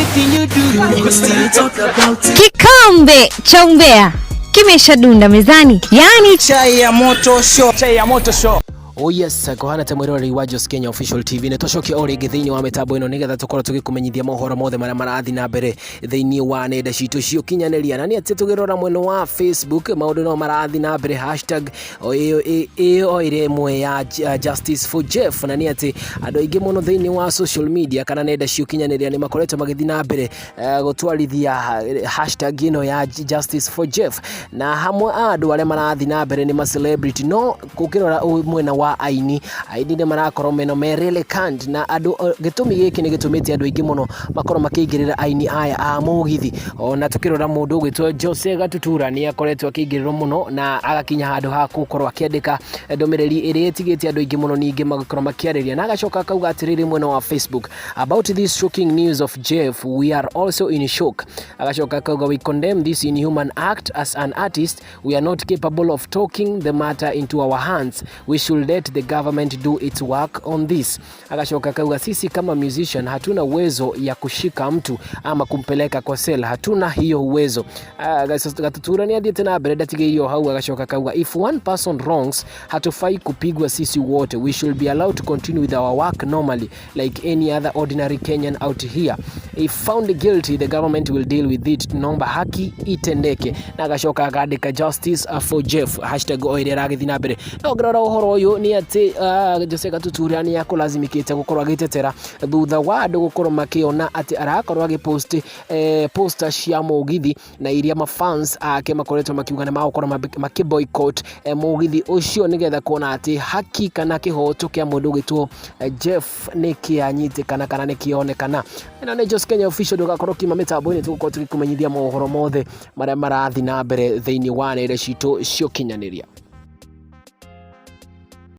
Anything you do, we still talk about it. Kikombe cha umbea kimeshadunda mezani, yaani Chai ya moto show. Chai ya moto show. Oh yes, kũhana ta mwĩroreri wa Jos Kenya Official TV, nĩ tũcokie o rĩngĩ thĩinĩ wa mĩtambo ĩno nĩgetha tũkorwo tũgĩkũmenyithia mohoro mothe marĩa marathiĩ na mbere thĩinĩ wa nenda citũ cia ũkinyanĩria. Na nĩ atĩ tũgĩrora mwena wa Facebook, maũndũ no marathiĩ na mbere, hashtag o ĩyo ĩyo ĩrĩ ĩmwe ya Justice for Jeff. Na nĩ atĩ andũ aingĩ mũno thĩinĩ wa social media kana nenda cia ũkinyanĩria nĩ makoretwo magĩthiĩ na mbere gũtwarithia hashtag ĩno ya Justice for Jeff, na hamwe a andũ arĩa marathiĩ na mbere nĩ ma celebrity. No ũkĩrora mwena wa aini, aini nĩ marakorwo meno me really kind na andũ. Gĩtũmi gĩkĩ nĩ gĩtũmĩte andũ aingĩ mũno makorwo makĩingĩrĩra aini aya a mũgithi. Ona tũkĩrora mũndũ ũgwĩtwo Jose Gatutura nĩ akoretwo akĩingĩrĩrwo mũno na agakinya handũ ha gũkorwo akĩandĩka ndũmĩrĩri ĩrĩa ĩtigĩte andũ aingĩ mũno ningĩ magakorwo makĩarĩria, na agacoka akauga atĩrĩrĩ mwena wa Facebook, "About this shocking news of Jeff, we are also in shock." Agacoka akauga, "We condemn this inhuman act. As an artist, we are not capable of talking the matter into our hands. We should let the government do its work on this." Agacoka akauga, "Sisi kama musician hatuna uwezo ya kushika mtu ama kumpeleka kwa cell, hatuna hiyo uwezo." Gatutura nĩ athiĩte na mbere, ndatigĩirio hau. Agacoka akauga, "If one person wrongs, hatufai kupigwa sisi wote. We should be allowed to continue with our work normally like any other ordinary Kenyan out here. If found guilty, the government will deal with it. Tunaomba haki itendeke." Na agacoka akandĩka "Justice for Jeff", hashtag o ĩrĩa ĩragĩthiĩ na mbere. No ngĩrora ũhoro ũyũ nĩ atĩ Jose Gatutura nĩ akũlazimikĩte gũkorwo agĩtetera thutha wa andũ gũkorwo makĩona atĩ arakorwo agĩpost poster cia mũgithi, na iria mafans ake makoretwo makiuga nĩ magũkorwo makĩ boycott mũgithi ũcio nĩgetha kuona atĩ haki kana kĩhoto kĩa mũndũ ũgwĩtwo Jeff nĩ kĩanyitĩkana kana nĩ kĩonekana. Ĩno nĩ Jos Kenya Official, ndũgakorwo kiuma mĩtambo-inĩ, tũgũkorwo tũgĩkũmenyithia mohoro mothe marĩa marathiĩ na mbere thĩinĩ wa nenda citũ cia ũkinyanĩria.